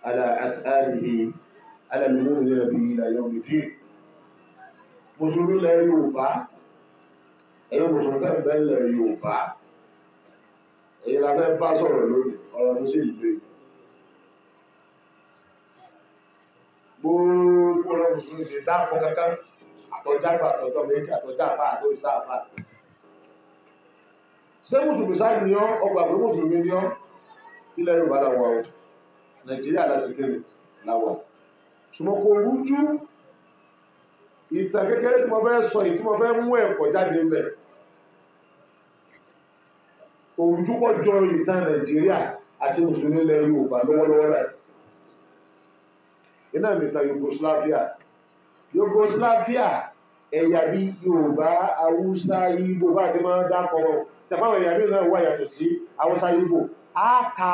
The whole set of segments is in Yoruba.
على أسآله على المؤمنين به إلى يوم الدين. Mùsùlùmí ilẹ̀ Yorùbá, ẹ̀yin mùsùlùmí tẹ́ ń bẹ ilẹ̀ Yorùbá, èyí la fẹ́ bá sọ̀rọ̀ lónìí, ọ̀rọ̀ tó sì le. Gbogbo ọ̀rọ̀ mùsùlùmí ti dáàbò kankan, àtọ̀jágbà, àtọ̀jọ́ méjì, àtọ̀já àfà, àtọ̀ ìsá àfà. Ṣé mùsùlùmí sáà ni ọ́? Ọgbà pé mùsùlùmí ni ọ́. Ilẹ̀ Yorùbá la wà o, Nàìjíríà la sì kéré la wà. Ṣùgbọ́n kò rújú. Ìtàn kékeré tí mo fẹ́ sọ yìí, tí mo fẹ́ mú ẹ̀kọ́ jáde ńbẹ̀, òrùjú pọ̀ jọ ìtàn Nàìjíríà àti mùsùlùmí ilẹ̀ Yorùbá lọ́wọ́lọ́wọ́ rẹ̀. Iná nìtàn Yugoslavia. Yugoslavia, ẹ̀yà bí Yorùbá, Haúsá, Ìgbò, bá ti máa ń dákọ̀ wọn. Ṣàpáwọn ẹ̀yà bí náà wà yàtọ̀ sí Haúsá, Ìgbò. Á ka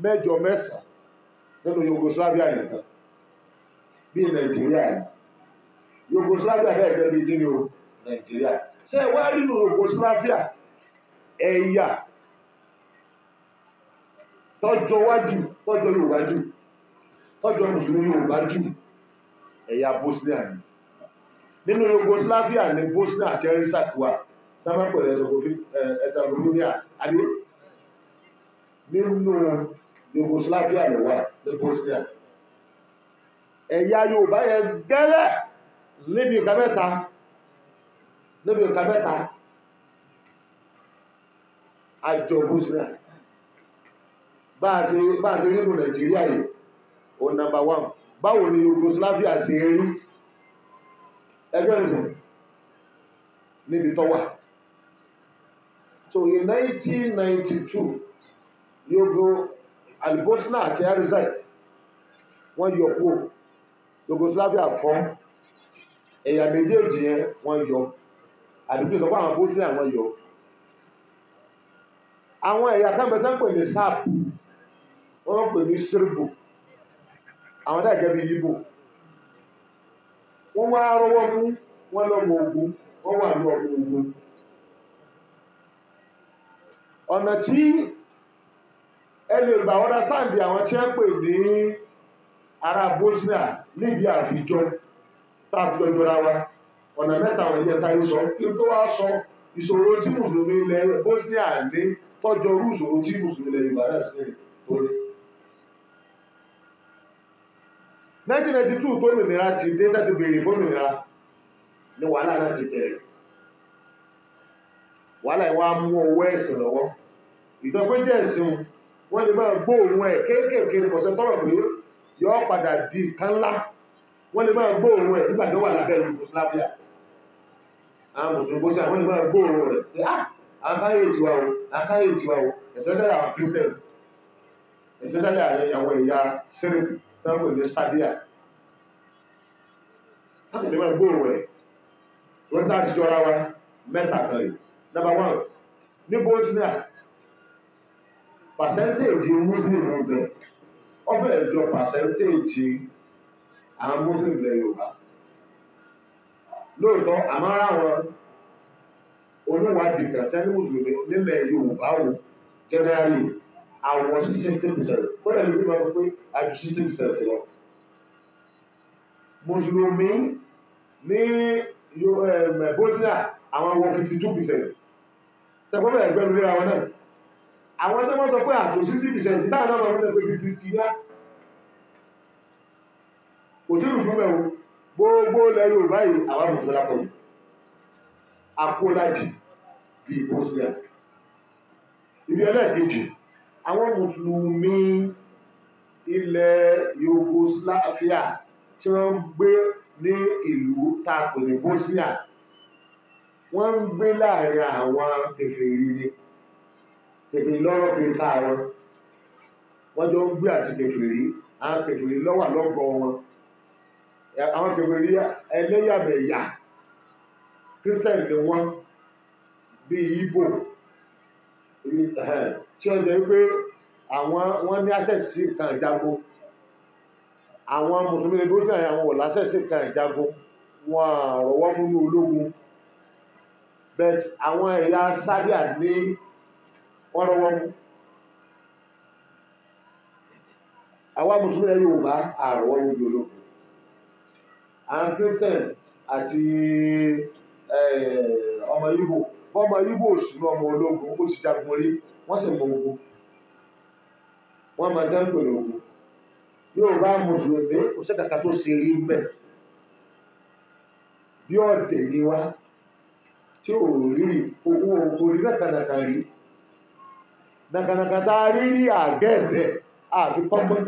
mẹ́jọ mẹ́sàn-án nínú Yugoslavia nìkan. Bí Nàìjíríà ni. Yugoslavia bẹ́ẹ̀ gẹ́gẹ́ bí kíni o, Nàìjíríà. Ṣé ẹ wá nínú Yugoslavia ẹ̀yà tọ́jọ́ wájú, tọ́jọ́ Yorùbá jù, tọ́jọ́ mùsùlùmí Yorùbá jù, ẹ̀yà Bosnia ni. Nínú Yugoslavia ni Bosnia àti Herzegovina wà, sábà pẹ̀lú Herzegovina àbí nínú Yugoslavia ló wà ní Bosnia. Ẹ̀yà Yorùbá yẹn gẹ́lẹ́ níbi nǹkan mẹ́ta, níbi nǹkan mẹ́ta, àjọ Bosnia. Bá a ṣe rí nínú Nàìjíríà yìí, o number one. Báwo ni Yugoslavia ṣe rí? Ẹgbẹ́ nìsín níbi tó wà. So in 1992, Yugo Bosnia àti Herzegovina wọ́n yọ kúrò. Yugoslavia fọ́. Ẹ̀yà méjèèjì yẹn wọ́n yọ. Àdúgbò ìsọpọ̀ àwọn Bosnia wọ́n yọ. Àwọn ẹ̀yà kan bẹ tán pè ní Serb, wọ́n pè ní Serbo, àwọn dà gẹ́gẹ́ bí Igbo. Wọ́n wá rọ́wọ́ mú, wọ́n lọ́mọ ogun, wọ́n wà ní ọmọ ogun. Ọ̀nà tí ẹ lè gbà understand àwọn tí wọ́n pè ní ará Bosnia níbi àfijọ́ tàbí jọjọra wa, ọ̀nà mẹ́ta wọ̀nyí ẹ sáré sọ. Kí n tó wá sọ ìṣòro tí mùsùlùmí ilẹ̀ Bosnia ní tọ́jọ́ rú ìṣòro tí mùsùlùmí ilẹ̀ Yorùbá náà sí tó ní. 1992 tó mìnira ti dé, tẹ́ti béèrè fómìnira ní wàhálà náà ti bẹ̀rẹ̀. Wàhálà ìwà mú ọwọ́ ẹ̀sìn lọ́wọ́. Ìtọ́pẹ́jẹ́ ẹ̀sìn wọ́n lè máa gbóòórùn ẹ̀ kéékèèké ní kọ̀sẹ̀ tọ́rọ̀ pé yọ́ padà di nǹkan ńlá. Wọ́n lè máa gbóòórùn ẹ̀ nígbà tó wà lábẹ́ Yugoslavia. Àwọn mùsùlùmí Bosnia wọ́n lè máa gbóòórùn rẹ̀ pé àkáyè tiwa o, àkáyè tiwa o, especially àwọn Christian, especially àwọn ẹ̀yà Serb tán pè ní Serbia. Wọ́n lè máa gbóòórùn ẹ̀. Wọ́n tá ti jọra wa mẹ́ta kan rè. Number one, ní Bosnia, percentage Muslim ọbẹ̀ ọbẹ̀ jọ percentage àwọn Muslim ilẹ̀ Yorùbá. Lóòótọ́, àmọ́ ara wọn oníwádìí kan tí wọ́n ní mùsùlùmí nílẹ̀ Yorùbá o generally àwọn 60%. Kódà ní bí wọ́n sọ pé àjù 60% lọ. Mùsùlùmí ní Bosnia àwọn wọ 52%. Tẹ̀gbọ́n bẹ̀rẹ̀ gbẹ́nu léra wọn náà. Àwọn tí wọ́n sọ pé àtò 60% náà náà máa ń lè pé 50 yá. Kò sí ìrùjú mẹ́ o. Gbogbo ilẹ̀ Yorùbá yìí àwọn mùsùlùmí lápọ̀jù. Akólájì bí Bosnia. Ibi ẹlẹ́ẹ̀kejì, àwọn mùsùlùmí ilẹ̀ Yugoslavia tí wọ́n ń gbé ní ìlú tá a pè ní Bosnia, wọ́n ń gbé láàrin àwọn kèfèrí ni. Kèfèrí lọ́rọ̀ kiri ká wọn. Wọ́n jọ ń gbé àti kèfèrí, àwọn kèfèrí ló wà lọ́gọ̀ọ́ wọn. Àwọn kèfèrí ẹlẹ́yàmẹ̀yà, Christian ni wọ́n bí Igbo, tí ó jẹ́ wípé àwọn wọ́n ní access sí nǹkan ìjagun. Àwọn mùsùlùmí ní Bosnia àwọn ò láṣẹ sí nǹkan ìjagun, wọn rọwọ́ mú ní ológun. But àwọn ẹ̀yà Serbia ní wọ́n rọwọ́ mú. Àwa mùsùlùmí ilẹ̀ Yorùbá àrọ̀wọ́ níbi ológun. Àwọn Christian àti ọmọ Ìgbò, ọmọ Ìgbò sínú ọmọ ológun, ó ti jagun rí, wọ́n sì mọ ogun. Wọ́n máa jẹ́ ń pèlè ogun. Yorùbá mùsùlùmí kò sí kàkà tó ṣe rí ń bẹ̀. Bí ọ̀dẹ̀ ni wá, tí ò rírì, owó orí nàkànàkà rí. Nàkànàkà tá a rí rí àgẹ́ẹ̀dẹ̀ àfi kọ́gbọ́n.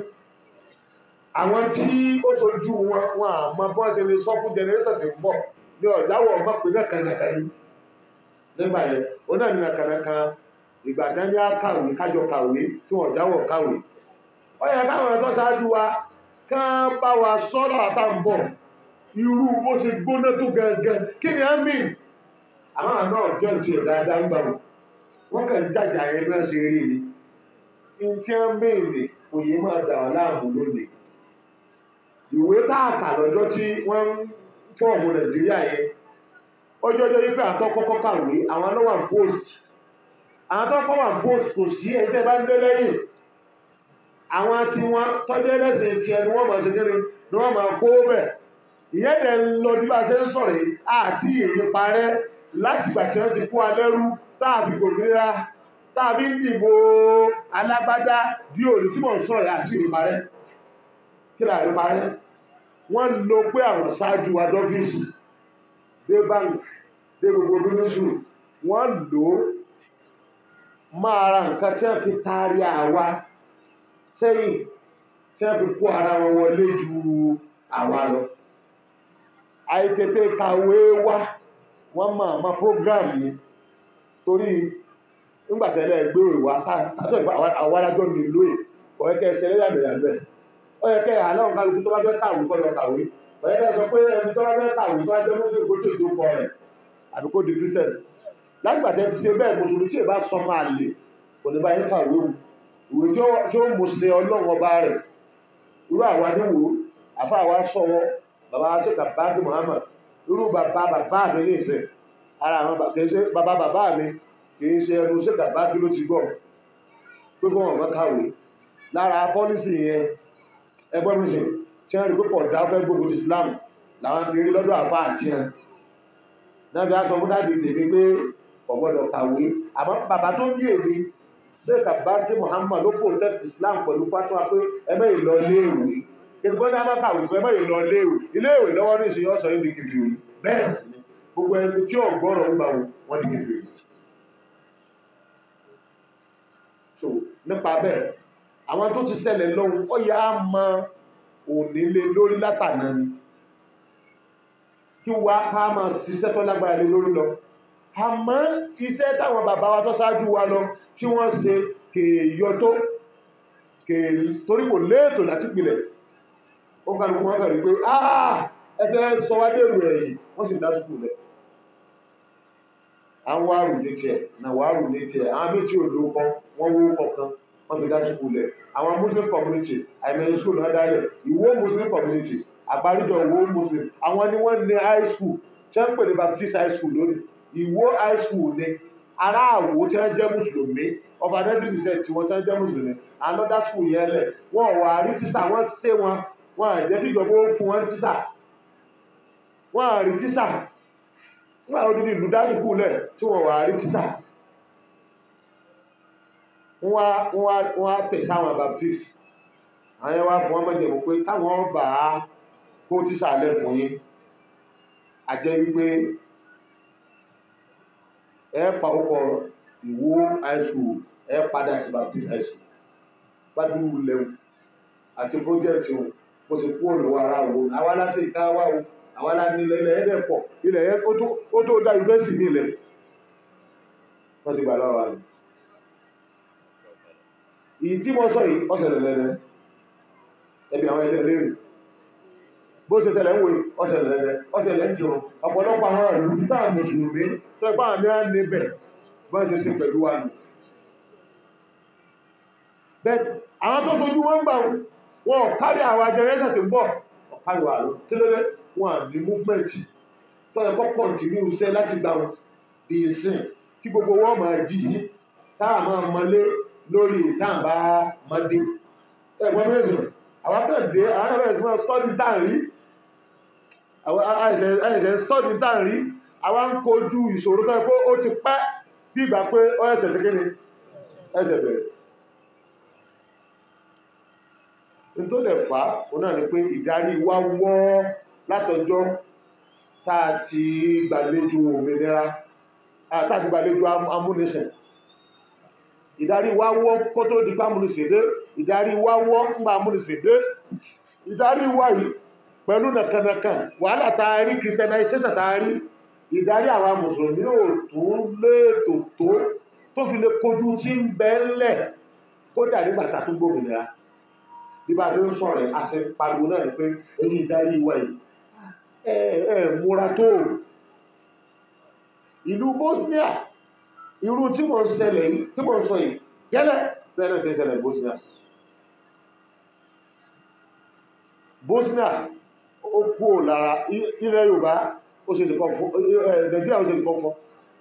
Àwọn tí ó sojú wọn, wọn àmọ́ bọ́n ṣe lè sọ fún generation tí ń bọ̀ ní ọ̀jáwọ̀ ọmọ pé nàkànàkà rí. Nígbà yẹn, ó náà ní nàkànàkà ìgbà tí wọ́n ní á kàwé, kájọ kàwé, tí wọ́n jáwọ̀ kàwé. Ó yẹ káwọn ẹ̀tọ́ ṣáájú wa kán bá wa sọ́rọ̀ àtàǹbọ̀ irú bó ṣe gbóná tó gangan kí ni a mìn? Àwọn àna ọ̀jọ́ ti ẹ̀ dáadáa ń gbà wọ́n. Wọ́n kàn ń jàjà ẹ̀ bí wọ́n ṣe rí ni. In tí a mìn kò yé máa dà wá láàmú lónìí. Ìwé tá a kà lọ́jọ́ tí wọ́n ń fọ́ọ̀mù Nàìjíríà yẹn, ọjọ́ ọjọ́ wípé àtọ́ kọ́kọ́ kàwé, àwọn ló wà post. Àwọn tó kọ́ wà post kò sí ẹni tẹ́ bá ń dé lẹ́yìn. Àwọn tí wọ́n tọ́jú ẹlẹ́sìn tí ẹni wọ́n máa ṣe kí ni wọ́n máa kó bẹ̀. Ìyẹn dẹ̀ ń lọ bí bá ṣe ń sọ̀rọ̀ yìí àti ìrì parẹ́ láti ìgbà tí wọ́n ti kó alẹ́rú táà fi gbòmìnira táà fi ń dìbò alágbádá di òní tí mò ń sọ̀rọ̀ yìí àti ìrì parẹ́. Kí là rí parẹ́? Wọ́n lo pé àwọn ṣáájú Adolphus dé bank dé gbogbo bínísù wọ́n lò ó máa ra nǹkan tí wọ́n fi taari àwa sẹ́yìn tí wọ́n fi kó ara wọn wọlé ju àwa lọ. Àìtètè kàwé wá wọ́n máa ma program ni torí nígbàtẹ́lẹ̀ gbé ìwà tàbí àwọn adájọ́ nílò ẹ̀ ọ̀yẹ́kẹ́ ẹsẹ̀ lẹ́yàmẹ̀yà bẹ̀. Ọ̀yẹ́kẹ́ aláwọn kálukú tó bá fẹ́ kàwé kó lọ kàwé. Ọ̀yẹ́kẹ́ sọ pé ẹni tó bá fẹ́ kàwé tó bá jẹ́ mùsùlùmí kó tètè kọ rẹ̀ àbí kó di Christian. Lágbàtẹ́ ti ṣe bẹ́ẹ̀ mùsùlùmí tí ì bá sọ máa lè kò ní bá yín kàwé o. Ìwé tí ó mú ṣe Ọlọ́run ọba rẹ̀. Irú àwa níwò, àfáà wa sọ̀wọ́, bàbá wa Sheikh Abdul Muhammad, irú bàbá bàbá mi ní ìsìn, ara àwọn kìí ṣe bàbá bàbá mi kìí ṣe ẹnu Sheikh Abdul ló ti gbọ́ pé kí wọ́n má kàwé. Lára pọ́lísì yẹn, ẹgbọ́n mi sìn, tí wọ́n rí pé pọ̀dá fẹ́ gbógun ti Islam làwọn ti rí lọ́dọ̀ àfáà àti ẹ̀. Náà bí a sọ fún dáàdì tèmi pé kò gbọ́dọ̀ kàwé. Àmọ́ bàbá tó bí èmi, Sheikh Abdul Muhammad ló protect Islam pẹ̀lú fatwa pé ẹ má lọ iléèwé. Kìtìkọ́ ní a máa kàwé pé ẹ má lọ iléèwé. Iléèwé lọ́wọ́ ní ìṣe ọ̀sán yìí di kèfèrí. Bẹ́ẹ̀ sì ni gbogbo ẹni tí ò gbọ́rọ̀ ń gbà wọ́n di kèfèrí. So nípa bẹ́ẹ̀, àwọn tó ti ṣẹlẹ̀ lọ́hùn ó yá á mọ òní lé lórí látàná ni. Kí wa ká máa ṣiṣẹ́ tó lágbára lé lórí lọ. Àmọ́ iṣẹ́ táwọn bàbá wa tó ṣáájú wa lọ tí wọ́n ṣe kèèyọ tó torí kò léètò láti pilẹ̀. Ó kálukú wọn kàn rí pé áà ẹ fẹ́ sọ wá dèrò ẹ̀yìn wọ́n sì dá sùkúù lẹ̀. Àwọn wàrù ní tiẹ̀, nà wàrù ní tiẹ̀, àwọn méjì ò lóko, wọ́n wó kọ̀ọ̀kan, wọ́n fi dá sùkúù lẹ̀. Àwọn Muslim community, àìmọye school náà dálẹ̀, Ìwó Muslim community, àgbáríjọ Ìwó Muslim, àwọn ni wọ́n ní high school, tí wọ́n ń pè ní Baptist high school lónìí. Ìwó high school ni ará Àwó tí wọ́n jẹ́ Mùsùlùmí, over 90% tí wọ́n tí wọ́n jẹ́ Mùsùlùmí, another school yẹn lẹ̀, wọ́n wà rí tíṣà, wọ́n sé wọn, wọ́n à jẹ́ kíjọba ó fún wọn tíṣà. Wọ́n à rí tíṣà. Wọ́n à odidi ìlú dá sùkúù lẹ̀ tí wọ́n wà rí tíṣà. Wọ́n á tẹ̀ sáwọn Baptist. Àwọn yẹn wá fún wọn mọ̀jẹ̀mú pé táwọn bá a kó tíṣà lẹ̀ fún yín. A jẹ́ wípé ẹ pa ọkọ̀ Ìwó high school, ẹ padà sí Baptist high school. Gbádùn lẹ́wù àti project wọn, bó ṣe kúrò lọ́wọ́ ara wo. Àwa láṣẹ ìka wá o, àwa lá ní ilẹ̀ ilẹ̀ ẹ̀dẹ̀ pọ̀, ilẹ̀ yẹn ó tó dá yunifásitì ní ilẹ̀. Wọ́n sì gbà lọ́wọ́ wa ni. Ìyí tí mo sọ yìí, ó ṣẹlẹ̀ lẹ́lẹ́. Ẹbí àwọn ẹlẹ́ léèrè. Bó ṣe ṣẹlẹ̀ ń wò yìí, ó ṣẹlẹ̀ lẹ́lẹ́, ó ṣẹlẹ̀ ń jẹun. Ọ̀pọ̀lọpọ̀ àwọn ìlú táà Mùsùlùmí tó ipá àmì á níbẹ̀ bọ́n ṣe ṣe pẹ̀lú wa nù. Bẹ́ẹ̀ àwọn tó sojú wọn gbà wọn ò kárí àwọn generation tí ń bọ̀, ọ̀kárí wà lọ. Kí ló dé? Wọn à ní movement tó yẹ kó continue iṣẹ́ láti gbà wọn bí ìsìn tí gbogbo wọn máa jí sí táà máa mọlé lórí ìtàn bá mọdé. Ẹ̀gbọ́n méjì Àwọn kan dé, àwọn náà bẹ̀rẹ̀ sí máa study tá ń rí. Àìsẹ̀ study tá ń rí. Àwọn ń kojú ìṣòro tó yẹ pé ó ti pẹ́ bí ìgbà pé ó ẹsẹ̀ sí kíni ẹsẹ̀ bẹ̀rẹ̀. Ní tó lè fà á, òun náà ni pé ìdarí wa wọ́ látọjọ́ tá a ti gbàlejò òmìnira, tá a ti gbàlejò amúnisìn. Ìdarí wa wọ́ kó tó di pé amúnisìn dé, ìdarí wa wọ́ ńgbà amúnisìn dé. Ìdarí wa yìí pẹ̀lú nàkànàkàn, wàhálà tá a rí, Christianization tá a rí, ìdarí àwa mùsùlùmí ò tún léètò tó fi lè kojú tí ń bẹ ńlẹ̀ kódà nígbà tá a tún gbòmìnira. Bí bá a ṣe ń sọ̀rọ̀ yìí, a ṣe ń pariwo náà ni pé èyí ìdarí wa yìí, ẹ múra tó. Ìlú Bosnia, irú tí mò ń ṣẹlẹ̀ yìí, tí mò ń sọ yìí, gẹ́lẹ́ bẹ́ẹ̀ náà ṣe ń ṣẹlẹ̀ Bosnia. Bosnia ó kúrò lára ilẹ̀ Yorùbá, ó ṣe é kọ́ fún Nàìjíríà, ó ṣe é kọ́ fún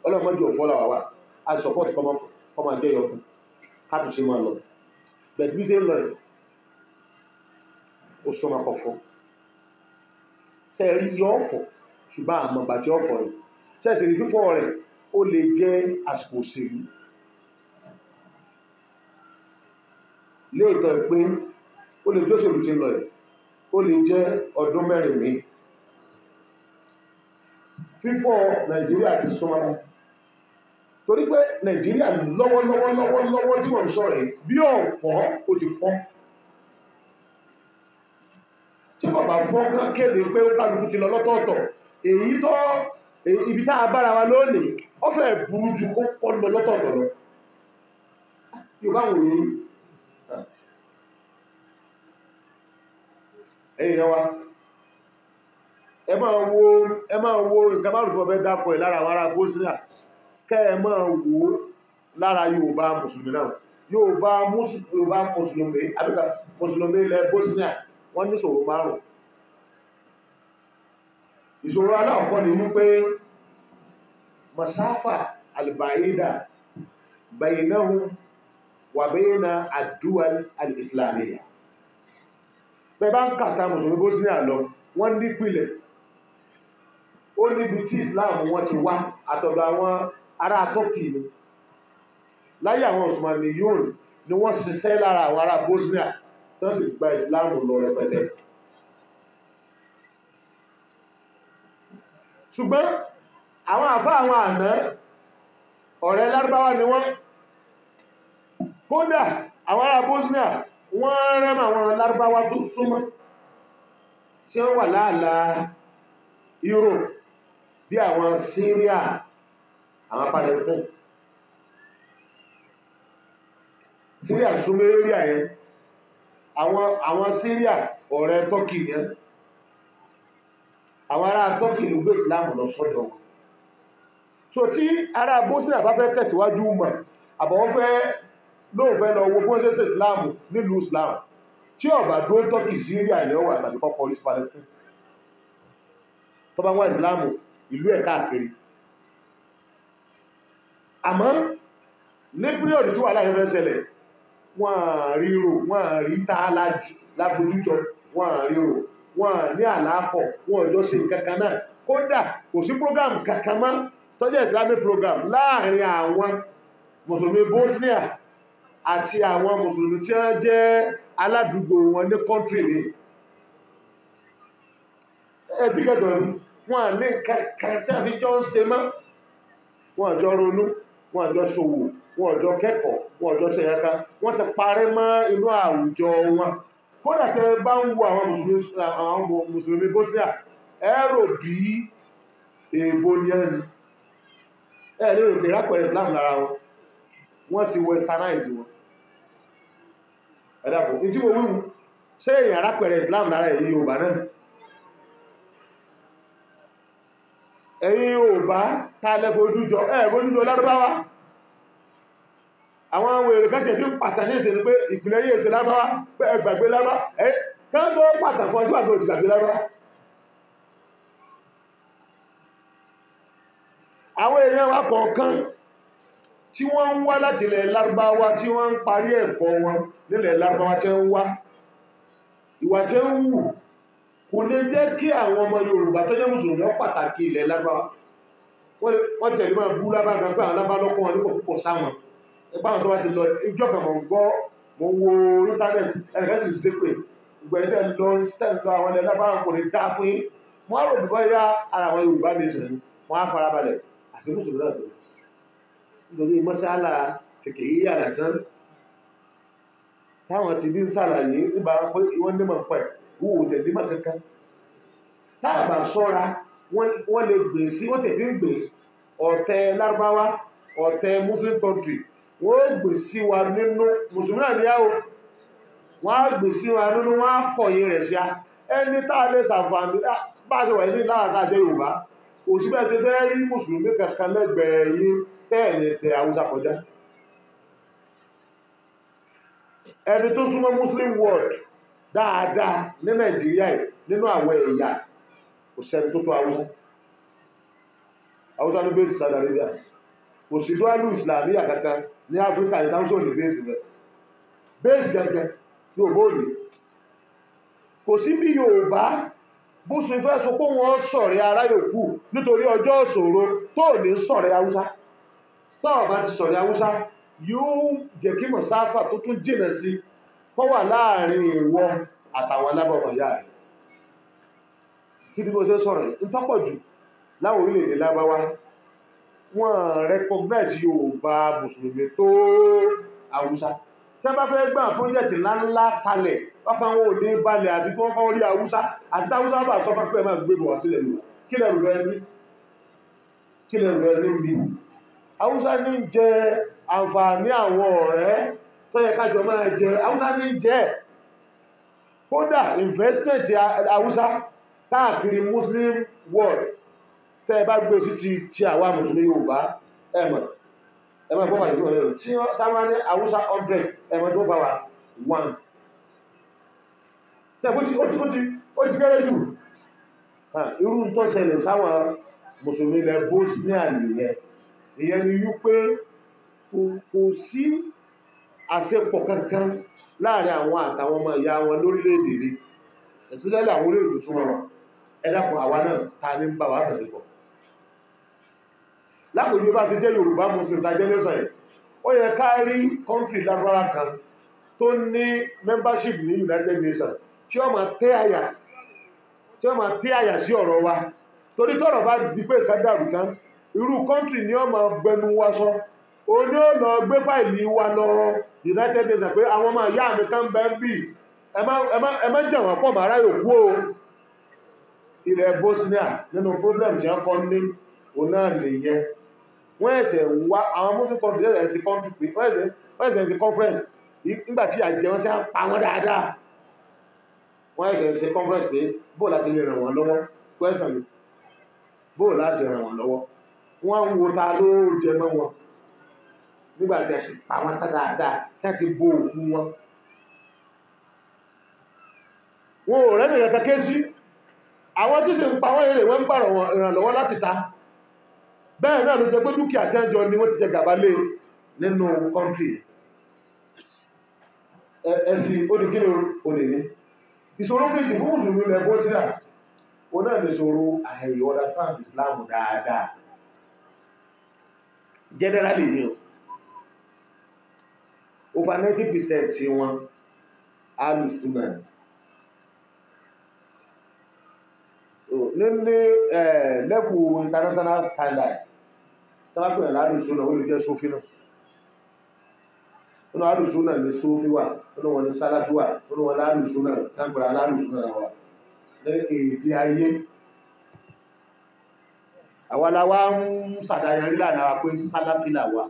ọlọ́mọdé ọ̀fọ́ làwà wà. A support kọ́mọ jẹ́ yọkùn káàtù sí máa lọ. Bẹ̀ẹ̀ bí ṣe ń lọ yìí, ó sọ máa kọ̀ fún. Ṣé ẹ rí yọ ọ̀fọ̀, ṣùgbọ́n àmọ́ ìgbà tí ọ̀fọ̀ rẹ̀. Ṣé ẹ sì rí fífọ́ rẹ̀, ó lè jẹ́ àsìkò òṣèlú. Léètọ́ pé ó lè jẹ́ òṣèlú tí ń lọ yìí, ó lè jẹ́ ọdún mẹ́rin mi. Fífọ́ Nàìjíríà ti súnmọ́. Torí pé Nàìjíríà lọ́wọ́lọ́wọ́ lọ́wọ́lọ́wọ́ tí wọ́n ń sọ̀rọ̀ yìí, bí ọ̀fọ́ ó ti fọ́. Tí bàbá fọ́ kán kéde pé ó kálukú ti lọ lọ́tọ̀ọ̀tọ̀, èyí tó ibi tá a bára wa lónìí, ó fẹ́ burú ju kó kọ́ lọ lọ́tọ̀ọ̀tọ̀ lọ. Yorùbá wò yìí. Ẹ̀yin ìyá wa, ẹ máa wo nǹkan márùn-ún tí mo fẹ́ dákọ̀ ẹ̀ lára àwọn ará Bosnia, kẹ́ ẹ máa wò ó lára Yorùbá Mùsùlùmí náà. Yorùbá Mùsùlùmí, àbíkà Mùsùlùmí ilẹ̀ Bosnia, wọ́n ní ìṣòro márùn-ún. Ìṣòro alákọ̀ọ́kọ́ ni wípé masafa albaida bainahum wa baina ad-duwal al-islamiyya. Bẹ́ẹ̀ bá ń kàtà Mùsùlùmí Bosnia lọ, wọ́n nípìlẹ̀. Ó níbi tí Islam wọn ti wá àtọ̀dọ̀ àwọn ará Turkey ni. Láyé àwọn Osmaniyun ni wọ́n ṣiṣẹ́ lára àwọn ará Bosnia tí wọ́n sì gba Islam lọ rẹpẹtẹ. Ṣùgbọ́n àwọn àfá àwọn àná ọ̀rẹ́ Lárúbáwá ni wọ́n. Kódà àwọn ará Bosnia wọ́n rẹ́mọ àwọn Lárúbáwá tó súnmọ́ tí wọ́n wà láàlá Europe bí àwọn Syria, àwọn Palestine. Syria súnmọ́ area yẹn. Àwọn Syria ọ̀rẹ́ Turkey yẹn. Àwọn ará Turkey ló gbé Islam lọ sọ́dọ̀ wọn. So tí ará Bosnia bá fẹ́ tẹ̀síwájú mọ̀, àbọ̀ wọ́n fẹ́ lóòfẹ́ lọ wo bó ṣe ṣe Islam nílùú Islam, tí ó bá dúró Turkey, Syria ilẹ̀ wà tàbí kọ́kọ́ orí Palestine. Tó bá wá Islam ìlú ẹ̀ káàkiri. Àmọ́ ní píríọ̀dù tí wàhálà yẹn fẹ́ ṣẹlẹ̀, wọ́n ríro, wọ́n rí tá láfojújọ, wọ́n ríro, wọ́n ní àlàápọ̀, wọ́n jọ ṣe nǹkan kan náà. Kódà kò sí program kankan mọ́ tó jẹ́ Islamic program láàrin àwọn Mùsùlùmí Bosnia àti àwọn Mùsùlùmí tí wọ́n jẹ́ aládùúgbò wọn ní country mi. Ẹ ti gẹ́tọ̀ ní, wọ́n ní kankan tí a fi jọ ń ṣe mọ́. Wọ́n jọ ronú, wọ́n jọ ṣòwò, wọ́n jọ kẹ́kọ̀ọ́, wọ́n jọ ṣe ẹ̀ka, wọ́n ti parẹ́ mọ́ inú àwùjọ wọn. Kódà tẹ́ bá ń wo àwọn Mùsùlùmí Bosnia, ẹ rò bí èèbó ni ẹni. Ẹ lè rò rápẹ̀rẹ̀ Islam lára wọn. Wọ́n ti westernize wọn. Ẹ dàpọ̀, ní tí mo wíwu, ṣé èèyàn rápẹ̀rẹ̀ Islam lára èyí Yorùbá náà? Ẹ̀yin Yorùbá ta lẹ fojújọ, ẹ fojújọ Lárúbáwá. Àwọn wèrè kan tiẹ̀ tí ń pàtàkì ní ìṣe pé ìpìlẹ̀ yìí ṣe Lárúbáwá, pé ẹ gbàgbé Lárúbáwá. Ẹ kán tó pàtàkì fún ọ síwájú òtì gbàgbé Lárúbáwá. Àwọn èèyàn wa kọ̀ọ̀kan tí wọ́n ń wá láti ilẹ̀ Lárúbáwá tí wọ́n ń parí ẹ̀kọ́ wọn nílẹ̀ Lárúbáwá tí wọ́n ń wá Ìwà tí ń wù kò lè jẹ́ kí àwọn ọmọ Yorùbá tó jẹ́ mùsùlùmí pàtàkì ilẹ̀ Lárúbáwá. Wọ́n tẹ̀lé máa bú lábá gan pé àwọn lábá lọ́kọ́ wọn nípò púpọ̀ sáwọn. Ẹgbẹ́ àwọn tó bá ti lọ ìjọ kan mọ̀ ń gbọ́, mo wo íńtánẹ́ẹ̀tì, ẹnìkan sì ṣe pé ìgbà yìí tẹ̀ lọ tẹ̀ lọ àwọn ilẹ̀ Lárúbáwá kò ní dá fún yín. Wọ́n á rò bí bóyá ara àwọn Yorùbá nation ni, wọ́n á farabalẹ̀ àti mùsùlùmí náà tó. Nítorí mọ́sálà kèké yíyà lásán táwọn ti bí ń sàlàyé nígbà pé wọ́n nímọ̀ pẹ̀ wò tẹ̀ nímọ̀ kankan. Táàbà sọ́ra wọ́n lè gbè sí, wọ́n tẹ̀ tí ń gbè ọ̀tẹ̀ Lárúbáwá, ọ̀tẹ̀ Muslim country, wọ́n gbè sí wa nínú mùsùlùmí náà ní yáò, wọ́n á gbè sí wa nínú, wọ́n á kọ̀yìn rẹ̀ sí a. Ẹni tá a lè ṣàǹfààní bá a ṣe wà ní láàtà jẹ́ Yorùbá, kò sí bẹ́ẹ̀ ṣe fẹ́ rí mùsùlùmí kankan lẹ́gbẹ̀ẹ́ yín tẹ́ẹ̀lẹ̀ tẹ Haúsá kọjá. Ẹni tó súnmọ́ Muslim world dáadáa ní Nàìjíríà nínú àwọn ẹ̀yà kò sẹ́ni tó tó Haúsá. Haúsá ní bẹ́ẹ̀sì Saudi Arabia, kò sí dualu Islamiyya kankan ní Áfíríkà ìdáhùsọ̀ ní bẹ́ẹ̀sì rẹ̀, bẹ́ẹ̀sì gẹ́gẹ́ yóò bóòlù. Kò sí bí Yorùbá bó ṣe fẹ́ sọ pé wọ́n ṣọ̀rẹ́ ará yòókù nítorí ọjọ́ ìṣòro tó ní ṣọ̀rẹ́ Haúsá. Tó bá ti ṣọ̀rẹ́ Haúsá yóò jẹ́ kí mọ̀sáfà tó tún jìnà sí kó wà láàrin ìwọ àtàwọn alábọ̀mọ̀ ìyá rẹ̀. Títí bó ṣe sọ̀rọ̀ ń tọ́pọ̀ jù láwọn orílẹ̀-èdè Lárúbáwá, wọ́n recognize Yorùbá mùsùlùmí tó Haúsá. Tí wọ́n bá fẹ́ gbà pọ́jẹ̀tì ńláńlá kalẹ̀, ọkàn wọn ò ní balẹ̀ àti kí wọ́n kọ́ rí Haúsá, àti táwúsá bá sọ fún pé ẹ máa gbé bọ̀ wá sílẹ̀ Yorùbá. Kí lẹ̀rù rẹ ní? Kí lẹ̀rù rẹ ní bí? Haúsá ní jẹ àǹfààní àwọn ọ̀rẹ́ tó yẹ kájọ máa jẹ, Haúsá ní jẹ. Kódà investment Haúsá káàkiri Muslim world tẹ́ ẹ bá gbé sí ti àwa mùsùlùmí Yorùbá, ẹ mọ̀ ẹ máa gbọ́ pàdé fún ọ̀rẹ́ tí táwọn ní Haúsá 100 ẹ̀mọ̀ tó bá wa 1. Tí ó ti kéré jù. Irú tó ṣẹlẹ̀ sáwọn mùsùlùmí ilẹ̀ Bosnia nìyẹn. Ìyẹn ni wípé kò sí àṣepọ̀ kankan láàrin àwọn àtàwọn ọmọ ìyá wọn lórílẹ̀-èdè rí, especially àwọn orílẹ̀-èdè súnmọ́ wọn. Ẹ dákun, àwa náà ta ní ń bá wa ṣàṣepọ̀? Lápòjú bá ti jẹ́ Yorùbá Muslim ta jẹ́ nation yìí, ó yẹ ká rí country Lárúbáwá kan tó ní membership ní United Nations tí ó máa tẹ́ àyà, tí ó máa tẹ́ àyà sí ọ̀rọ̀ wa. Torí tọ́rọ̀ bá di pé nǹkan dàrú tán, irú country ni ó máa gbẹnu wa sọ, ó ní ó lọ gbé fáìlì wa lọ United Nations pé àwọn ọmọ ìyá mi kan bẹ́ẹ̀ ń bì, ẹ má jẹ̀ wọ́n pọ̀ mọ́ ará yòókù o. Ilẹ̀ Bosnia nínú problem tí wọ́n kọ́ ní òun náà nìyẹn. Wọ́n ẹ̀sẹ̀ ń wá àwọn Muslim country ẹ̀sẹ̀ sí country pé wọ́n ẹ̀sẹ̀ sí conference nígbà tí àjẹ wọn ti ń pa wọ́n dáadáa. Wọ́n ẹ̀sẹ̀ sí conference pé bóò láti lè ràn wọ́n lọ́wọ́. Question ni bóò láti ràn wọ́n lọ́wọ́. Wọ́n ń wo ta ló jẹ mọ́ wọn nígbà tí a sì pa wọ́n tán dáadáa tí a ti bo òkú wọn. Wọn ò rẹ́ nìkan ké sí. Àwọn tí sì ń pa wọ́n èrè wọ́n ń pààrọ̀ ìrànlọ́wọ́ láti ta. Bẹ́ẹ̀ náà ló jẹ́ pé dúkìá tí ẹjọ́ ni wọ́n ti jẹ gàba lé nínú country. Ẹ̀sìn oníkíni olè ní. Ìṣòro kejì fún mùsùlùmí ilẹ̀ Bosnia, ó náà lè ṣòro àì understand Islam dáadáa. Generally ni o. Over 90% wọn alùsùnà. Ní level international standard, tàbí alùsùnà ó lè jẹ́ sófí náà. Nínú alùsùnà ní sófí wà, nínú wọn ní sálàfí wà, nínú wọn alùsùnà, tàbí alùsùnà wà. Ní èdè ayé, àwa la wá ń sàdáyẹrí láàrin ara pé sálàfí là wà.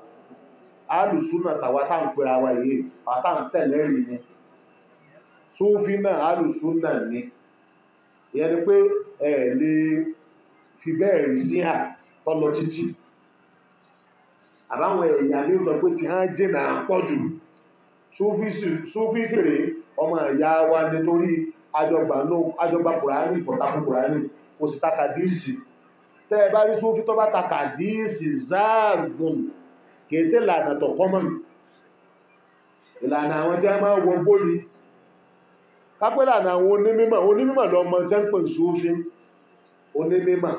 Alùsùnà tàwa tá ń pera wa yìí, àwa tá ń tẹ̀lé rí ni. Sófí náà alùsùnà ni. Ìyẹn ni pé ẹ lè fi bẹ́ẹ̀ rí sí à tọ́lọ títí. Àbáwọn ẹ̀yà ní ọ̀tọ̀ pé ti hàn jìnà pọ̀ jù. Súfísì rèé ọmọ ìyá wa nítorí àjọgbà Kùránì, kọ̀tàkù Kùránì, kò sì taka díìsì. Tẹ́ ẹ bá rí Súfí tó bá taka díìsì záàgùn, kìí ṣe ìlànà tó common. Ìlànà àwọn tí a máa wọ gbóni. Kápẹ́lá ní àwọn onímímọ̀, onímímọ̀ lọ mọ tẹ́ ń pè sófin, onímímọ̀.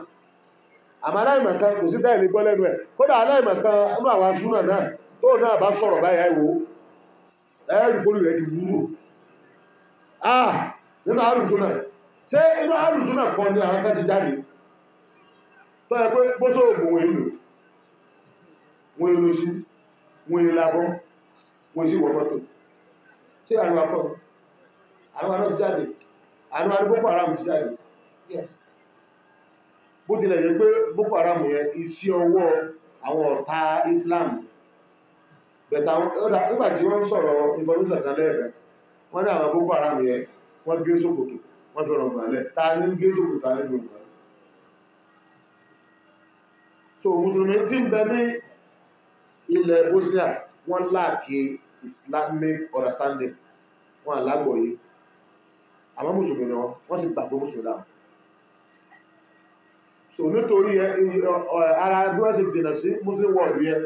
Àmọ́ aláìmọ̀kan kò sí táìlé gbọ́ lẹ́nu ẹ̀. Kódà aláìmọ̀kan nínú àwọn asúnà náà tó náà bá sọ̀rọ̀ báyìí àìwò, ẹ̀rì pólì rẹ̀ ti wúrò. Ah, nínú àrùsúnà, ṣé inú àrùsúnà kan ní àwọn kan ti jáde? Tó yẹ pé bó sóògùn wọn èlò, wọn èlò sí, wọn èlò abọ́, wọn sì wọ mọ́tò. Ṣé àríwá kọ́? Àríwá náà ti jáde. Àríwá ní Boko Haram ti jáde. Yes. Bó tilẹ̀ yẹ pé Boko Haram yẹn iṣẹ́ ọwọ́ àwọn ọ̀tá Islam. Bẹ̀tà nígbà tí wọ́n ń sọ̀rọ̀ information kan lẹ́ẹ̀kan, wọ́n ní àwọn Boko Haram yẹn wọ́n gé ṣòkòtò, wọ́n fi rọ̀gbọ̀n lẹ̀. Ta ní gé ṣòkòtò, ta ní fi rọ̀gbọ̀n lẹ̀? So Mùsùlùmí tí ń bẹ ní ilẹ̀ Bosnia, wọ́n láàkì Islamic understanding, wọ́n alágbọ̀yé. Àmọ́ Mùsùlùmí ni wọ́n, wọ́n sì gbàgbọ́ Mùsùlùmí láwọn. So nítorí ara bí wọ́n ṣe jìnà sí Muslim world yẹn,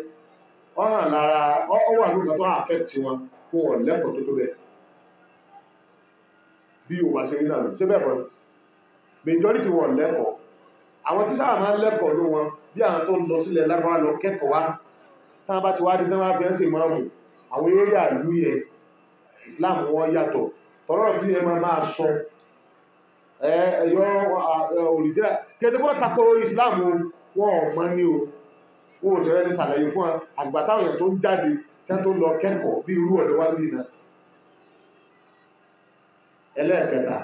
ó hàn lára, ó wà ní nǹkan tó affect wọn fún wọn lẹ́kọ̀ọ́ tó tó bẹ́ẹ̀. Bí Yorùbá ṣe rí náà lò, ṣé bẹ́ẹ̀ kọ́ ni? Majority wọn lẹ́kọ̀ọ́. Àwọn tí sábà máa ń lẹ́kọ̀ọ́ ló wọn bí àwọn tó ń lọ sílẹ̀ Lárúbáwá lọ kẹ́kọ̀ọ́ wá. Tán bá ti wá dé tán bá fi ẹ́ ṣe ìmáàmù, àwọn area ìlú yẹn, Islam wọn yàtọ̀. Tọ́rọ̀ bí ẹ máa máa sọ, ẹ̀yọ́ òrìjìnà. Kẹ́tẹ́ bọ́ tako Islam o, wọn ò mọ̀ ní o. Wọn ò sọ̀rọ̀ ẹni ṣàlàyé fún wọn. Àgbà táwọn èèyàn tó ń jáde tí wọ́n tó lọ kẹ́kọ̀ọ́ bí irú ọ̀dọ́ wa ń bì náà. Ẹlẹ́ẹ̀kẹta,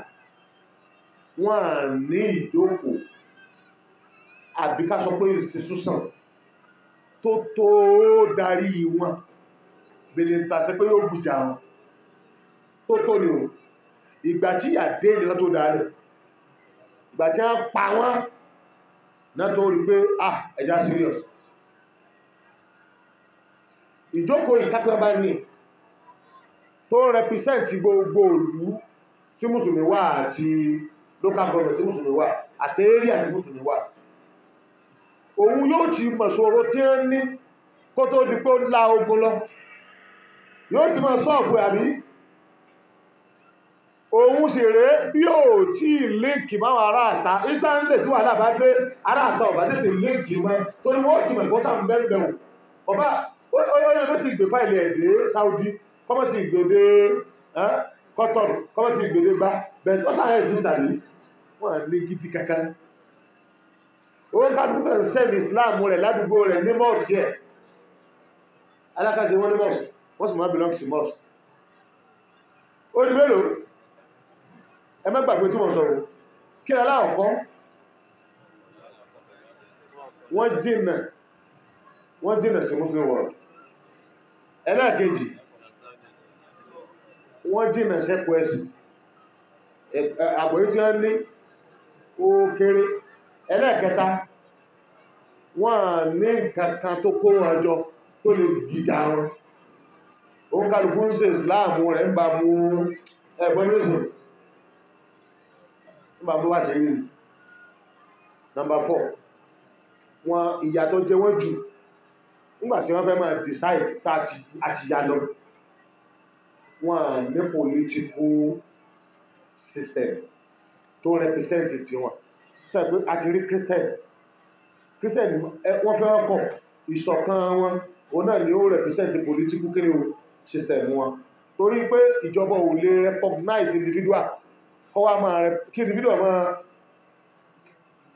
wọ́n à ní ìjókòó àbí ká sọ pé institution tó tó darí wọn, bèlè ń tàṣẹ pé yóò gbìjà wọn. Tó tó ni o. Ìgbà tí ìyà dé ni wọ́n tó dálẹ̀. Ìgbà tí wọ́n pa wọ́n náà tó rí pé ah, ẹja serious. Ìjókòó ìkápẹ́ bá ní tó represent gbogbo ìlú tí Mùsùlùmí wà àti local government tí Mùsùlùmí wà àti area tí Mùsùlùmí wà. Òun yóò ti mọ̀ sọ̀rọ̀ tí ó ní kó tó di pé ó la ogun lọ. Yóò ti mọ̀ sọ́ọ̀fù àbí? Òun sì rèé bí ò tí líǹkì máa ará àta. Instantly tí wàhálà bá dé, ará àta ò bá tètè líǹkì mọ́ torí wọ́n ti mọ̀ ìgbọ́sà mẹ́mbẹ̀ wò. Ọba ó yẹ kó ti gbé fáìlì ẹ̀ dé Saudi, kọ́mọ́ ti gbé dé Qatar, kọ́mọ́ ti gbé dé gbá. Bẹ̀ẹ̀ ó sàrẹ́ sí sàrí, wọ́n á ní gidi kankan. Ó ń kádùkú kan sẹ́mi Islam rẹ̀ ládùúgbò rẹ̀ ní mosque ẹ̀. Alákàtí wọ́n ní mosque, wọ́n sì máa belong sí mosque. Ó ní mélòó? Ẹ má gbàgbé tí mo sọ o. Kí ni alákọ̀ọ́kọ́? Wọ́n jìnà, wọ́n jìnà sí Muslim world. Ẹlẹ́ẹ̀kejì, wọ́n jìnà sẹ́kọ̀ọ́ ẹ̀sìn. Àgbọ́yé tí wọ́n ní ó kéré. Ẹlẹ́ẹ̀kẹta, wọ́n ní nǹkan tó kó wọn jọ tó lè gbìjà wọn. Ó ń kálukú ń ṣe Islam rẹ̀ ń bá mú ẹgbọ́n lóṣù. Ń bá mú wá ṣe rí ni. Number 4, wọ́n ìyà tó jẹ wọ́n jù nígbà tí wọ́n fẹ́ máa decide tá àti yà lọ. Wọ́n ní political system tó represent tiwọn. Sọ pé a ti rí Christian. Christian wọ́n fẹ́ ọkọ̀ ìṣọ̀kan wọn, òun náà ni ó represent political kí ni o system wọn. Torí pé ìjọba ò lè recognize individual. Kọ́ wá máa rẹ, kí individual máa,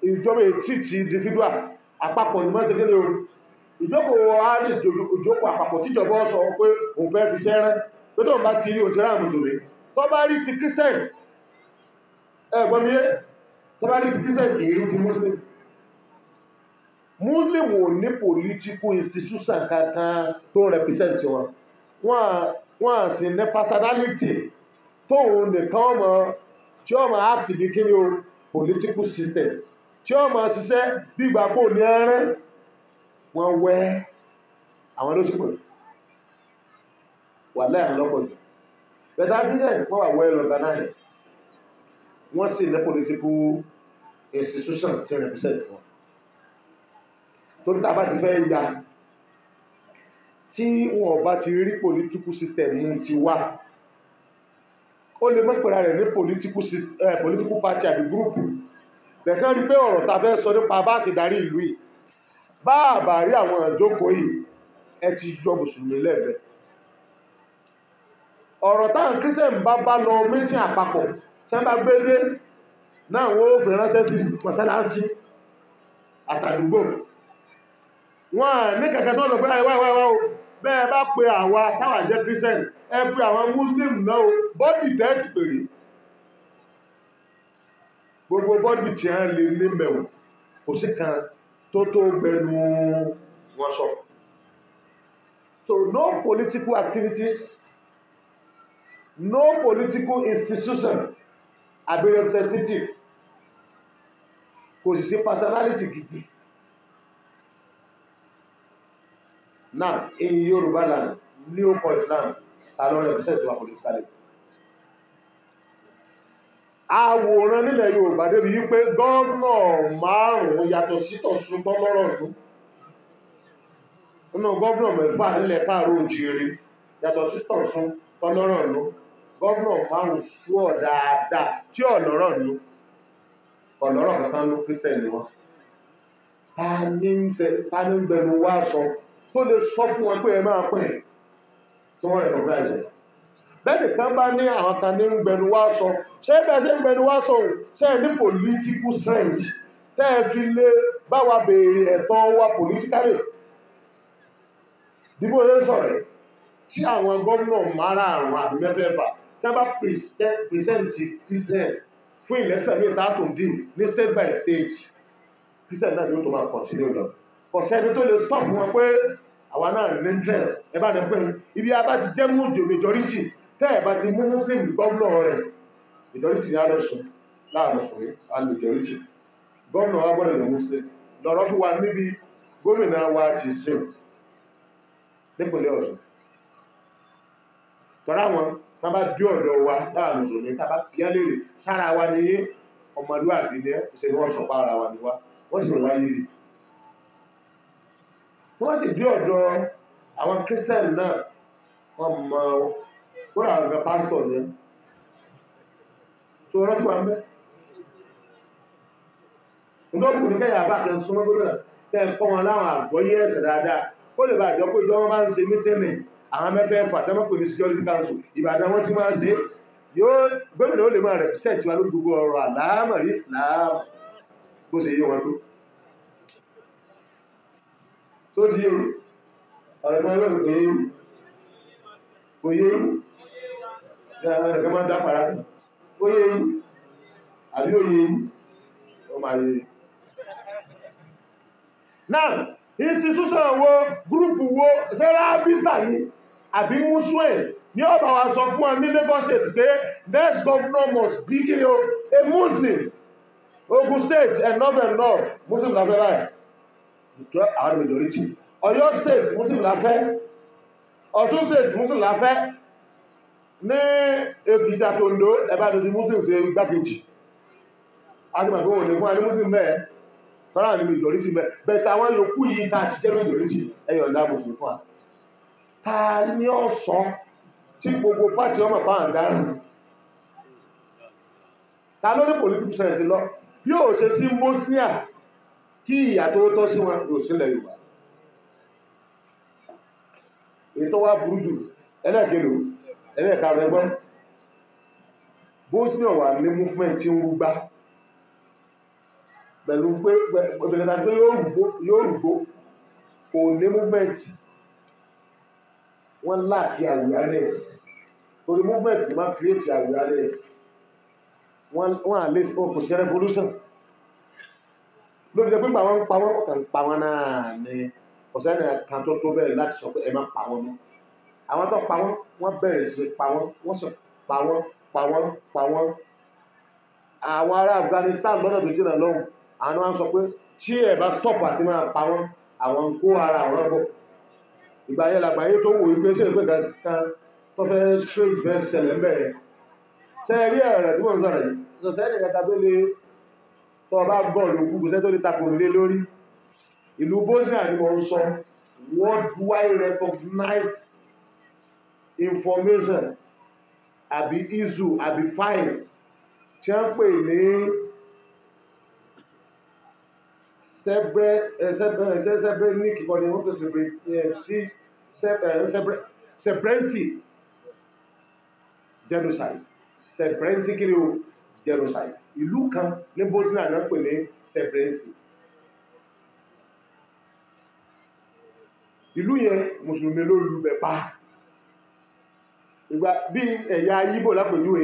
ìjọba è treat individual àpapọ̀ ní mọ́sí kí ni o. Ìjókòó á ní ìjókòó àpapọ̀ tíjọba sọ pé òun fẹ́ fi ṣẹ́rán. Pé tóun bá ti rí òun ti rán Mùsùlùmí. Tó bá rí ti Christian, ẹ gbọ́ mi yé? Tó bá rí ti Christian kì í rí ti Muslim. Muslim ò ní political institution kankan tó represent wọn. Wọ́n sì ní personality tóun nìkan ọmọ tí ó máa act bí kí ni o political system tí ó máa ṣiṣẹ́ bí ìgbà pò ní ẹrẹ́. Wọ́n wẹ́ àwọn ló sì pọ̀ jù. Wà láàrin lọ́pọ̀ jù. Bẹ̀tà Christian wọ́n wà well organized. Wọ́n sì ní political institution tí represent wọn. Torí tá a bá ti fẹ́ ya, tí wọn ò bá ti rí political system ti wá, Ó lè mọ́ pẹ̀lá rẹ̀ ní political party àbí group. Bẹ̀kan rí pé ọ̀rọ̀ ta fẹ́ sọ nípa bá ṣe darí ìlú yìí, bá àbà rí àwọn ìjókòó yìí, ẹ ti yọ mùsùlùmí lẹ́ẹ̀bẹ̀. Ọ̀rọ̀ táwọn Christian bá bá lọ mítìn àpapọ̀ tí wọ́n bá gbé dé náà, wọ́n ó fi ránṣẹ́ sí mọ́sálásí àtàdúgbò. Wọ́n ní kẹ̀kẹ́ tó lọ pé àìwá ìwá ìwá o, bẹ́ẹ̀ bá pe àwa táwa jẹ́ Christian, ẹ pe àwọn Muslim náà o, bọ́dì tẹ́sì pèrè. Gbogbo bọ́dì tí a lè lé mẹ̀wọ̀n kò sí kan tó tó gbẹnu wọn sọ. So no political activities, no political institution àbí representative, kò sì sí personality gidi. Now in Yorùbá land, ní ó Islam, ta ló represent wa politically? Àwòrán nílẹ̀ Yorùbá débi wípé gọ́ọ̀nà márùn-ún yàtọ̀ sí Tọ̀ṣun tọ́lọ́rọ̀ nú. Nínú gọ́ọ̀nà mẹ́fà nílẹ̀ káàró òjìire yàtọ̀ sí Tọ̀ṣun tọ́lọ́rọ̀ nú, gọ́ọ̀nà márùn-ún súọ̀ dáadáa tí ọ̀lọ́rọ̀ nú, ọ̀lọ́rọ̀ kankan ló Christian ni wọ́n. Ta ní ń gbẹnu wá sọ tó lè sọ fún wọn pé ẹ máa pín tí wọ́n recognize ẹ̀? Bẹ́ẹ̀ni kan bá ní àwọn kan ní ń gbẹnu wá sọ, ṣé bẹ́ẹ̀ ṣe ń gbẹnu wá sọ òun, ṣé ẹ ní political strength tẹ́ ẹ fi lè bá wa béèrè ẹ̀tọ́ wa politically? Dípò ṣe ń sọ̀rọ̀ tí àwọn gómìnà márààrún àbí mẹ́fẹ̀ẹ̀fà tí wọ́n bá present Christian fún election ní ìta tó ń dì ní state by state, Christian náà yóò tó máa continue lọ. Kò sẹ́ni tó lè stop wọn pé àwa náà ní interest ẹ bá ní pé ibi a bá ti jẹ́ mú majority, tẹ́ ẹ̀ bá ti mú Muslim gómìnà rẹ̀, majority ní alọ́sùn láàrín sùnrí alùjọ́rìtì gómìnà wa gbọ́dọ̀ ní Muslim. Lọ́rọ̀ fún wa níbi gómìnà wa ti sìn nípínlẹ̀ Ọ̀ṣun, tọ́rọ àwọn tán bá dé ọ̀dọ̀ wa láàrín sùnrí, tá bá bíá lérè sára wa ní ọmọlúwàbí ní ṣe ni wọ́n sọ pa ara wa ní wa, wọ́n sì wáyé rí. Wọ́n sì dé ọ̀dọ̀ àwọn Christian náà, wọ́n mọ kódà àwọn pásítọ̀ ní tó rántí wà ń bẹ́. Ǹdọ́kù ní kẹ́yà bá kẹ́ súnmọ́ gómìnà kẹ́ kọ́ wọn láwọn àgbọ́yé ẹ̀sẹ̀ dáadáa, kó lè bá àjọ pé ìjọ wọn bá ń ṣe mítínì àwọn mẹ́fẹ̀ẹ̀fà tẹ́ mọ́ pè ní security council Ìbàdàn wọn ti máa ṣe, yóò gómìnà ó lè máa represent wa lórí gbogbo ọ̀rọ̀ àlámọ̀rí Islam bó ṣe yé wọn tó. Tó ti yé ọ̀rẹ́ mọ́ yóò pé kò yé ẹ̀rọ máa ń dá para ní ó yé yí àbí ó yé yí, ó máa yé. Now institution wo, group wo, sẹ́rábítà ni àbí Muslim ní ọba wa sọ fún wa ní Lagos State pé next governor must be a Muslim. Ogun State, enough enough, Muslim la fẹ́ báyìí, àwọn majority. Ọ̀yọ́ State, Muslim la fẹ́. Ọ̀ṣun State, Muslim la fẹ́. Ní Èkìtì àti Oǹdó, ẹ̀bá tó ti Muslim ṣe igbákejì. Agbègbè òní fún àní Muslim mẹ́ẹ̀, tọ́rọ ní majority mẹ́ẹ̀, bẹ̀tẹ̀ àwọn yòókù yìí tá ti jẹ́ majority, ẹ̀yọ̀ ǹdá Muslim fún wa. Ta ní ọ̀sán tí gbogbo pàtí ọmọ pa àǹdárì? Ta ló ní political strength lọ? Yóò ṣe sí Bosnia kí ìyà tó tọ́ sí wọn yóò sílẹ̀ Yorùbá. Èyí tó wá burú jù ẹlẹ́ẹ̀kẹ́lò ẹlẹ́ẹ̀karùn ẹgbọ́n, Bosnia wà ní movement tí ń rúgbá pẹ̀lú pé pẹ̀lú pé yóò rúgbó, kò ní movement. Wọ́n lack awareness, torí movement ni máa create awareness. Wọ́n à lè kò sí revolution ló fi jẹ́ pé àwọn ń pa wọ́n, ọ̀kàn ń pa wọ́n náà ni ọ̀sẹ̀ kan tó tó bẹ̀rẹ̀ láti sọ pé ẹ má pa wọ́n mọ́. Àwọn tó pa wọ́n, wọ́n bẹ̀rẹ̀ sí pa wọ́n, wọ́n sì pa wọ́n, pa wọ́n, pa wọ́n. Àwọn ará Afghanistan lọ́nà tó jìnnà lọ́hùn, àwọn wọ́n sọ pé tí ẹ bá stop àti máa pa wọ́n, àwọn ń kó ara àwọn bọ̀. Ìgbà yẹn làgbáyé tó wò wípé ṣé ìpè kan tó fẹ́ straight fẹ́ ṣẹlẹ̀ ń bẹ̀ yẹn. Ṣé ẹ rí ẹ̀rẹ̀ tí mò ń sọ̀rọ̀ yìí? Ṣọ̀ṣẹ́ ẹ̀nìyàn kan tó lè tọ́ bá gọ̀ ló kú, kò sẹ́ tó lè takò lé lórí. Ìlú Bosnia ni mo ń sọ, worldwide recognized information. àbí izu àbí 5 tí wọ́n pè ní Srebrenica kọ́ ni wọ́n pè Srebrenica genocide. Srebrenica kí ni o? Genocide. Ìlú kan ní Bosnia náà pè ní Srebrenica. Ìlú yẹn mùsùlùmí ló lùbẹ̀ pa. Ìgbà bí ẹ̀yà Yíbò lápèjúwe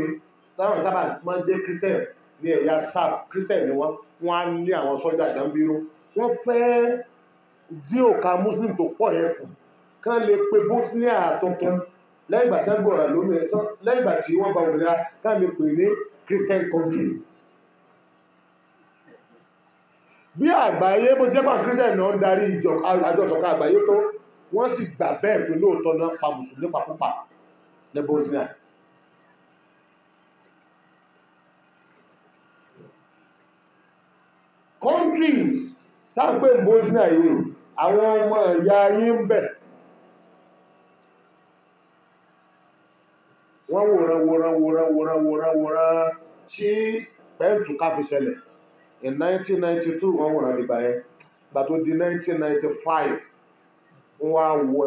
táwọn sábà máa ń jẹ́ Christian ní ẹ̀yà Serb, Christian ni wọ́n, wọ́n á ní àwọn sọ́jà tí wọ́n ń bínú. Wọ́n fẹ́ dín òkà Muslim tó pọ̀ yẹn kù kán lè pe Bosnia tuntun lẹ́yìn ìgbà tí wọ́n gbọ́ra lómìnira tán, lẹ́yìn ìgbà tí wọ́n gba òmìnira kán lè pè ní Christian country. Bí àgbáyé bó ṣe pà Christian náà ń darí àjọṣọ̀kan àgbáyé tó, wọ́n sì gbà bẹ́ẹ̀ pé lóòótọ́ náà pa mùsùlùmí pàkúpà ní Bosnia. Countries táǹpé Bosnia yìí, àwọn ọmọ ìyá yín ń bẹ̀. Wọ́n wòran wòran wòran wòran wòran wòran tí pẹ́ǹtù ká fi ṣẹlẹ̀. In 1992 wọ́n wòran dìgbà yẹn. Ìgbà tó di 1995 wọ́n wá wọ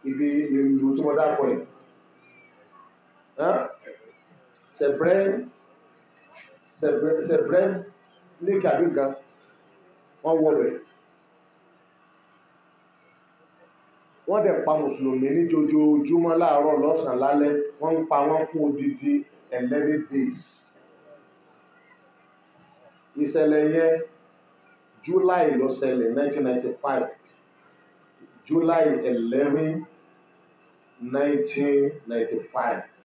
ibi ìlú tí wọ́n dákọ̀ yìí. Srebrenica àbí nǹkan, wọ́n wọ bẹ̀. Wọ́n dẹ̀ pa mùsùlùmí ní jojoojúmọ́ láàárọ̀ lọ́sàn-án lálẹ́, wọ́n ń pa wọ́n fún odidi 11 days. Ìṣẹ̀lẹ̀ yẹn July ló ṣẹlẹ̀ 1995, July 11, 1995.